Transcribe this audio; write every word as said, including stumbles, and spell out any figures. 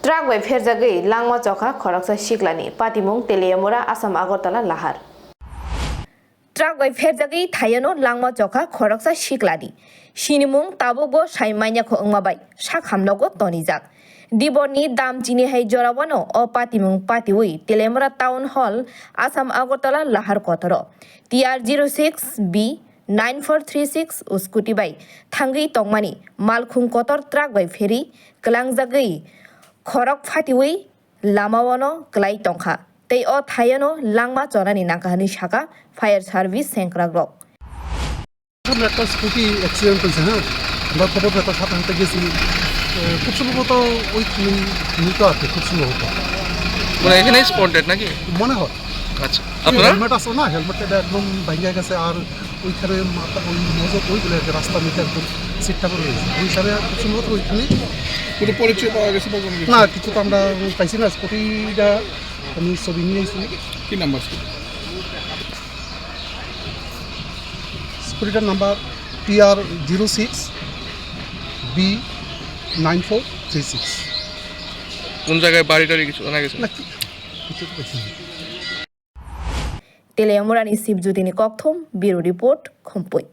Truck bai pherjagwi langma chokha khoroksa siklani, patimung Teliamura, Assam Agartala lahar. Truck bai pherjagwi thaiano langma chokha khoroksa siklani. Sinimung tabukbo sai manyakho wngma bai sak hamnogo tonijak. Diborni dam chini hai jorawano o patimung patiwi Teliamura Town Hall, Assam Agartala lahar kotoro T R zero six B nine four three six scooty bai thangwi tongmani malkhung kotor truck bai pheri kwlangjagwi khorok phatiwi lamaono kwlai tongkha tei o thaiano langma chonani nangkha hwnwi sakha fire service sengkrakrok. প্রথম একটা scooty accident হয়েছে, হ্যাঁ, আমরা খবর পেয়ে তার সাথে সাথে গেছি। এ, খুব সম্ভবত ওই খুনি, খুনি তো আর কি, খুব সম্ভবত। মানে এখানেই স্পট ডেড নাকি? মনে হয়। আচ্ছা, আপনারা? হেলমেট আছে না, হেলমেটটা একদম ভাঙে গেছে, আর ওইখানে মাথা, ওই মজক ওইগুলো আর কি, রাস্তার মধ্যে একদম সিটটা পড়ে রয়েছে, ওইখানে খুব সম্ভবত ওইখানে। কোনো পরিচয় পাওয়া গেছে বা কোনো কিছু? না, কিছু তো আমরা পাইছি না। স্কুটিটা আমি ছবি নিয়ে এসেছি। কি নাম্বার স্কুটি? স্কুটিটার number T R zero six B nine four three six। কোন জায়গায় বাড়ি টাড়ি কিছু জানা গেছে? না, কি-, কিছু তো পাইছি না। Teliamurani Sibjotini kokthum, Bureau Report, Khumpui.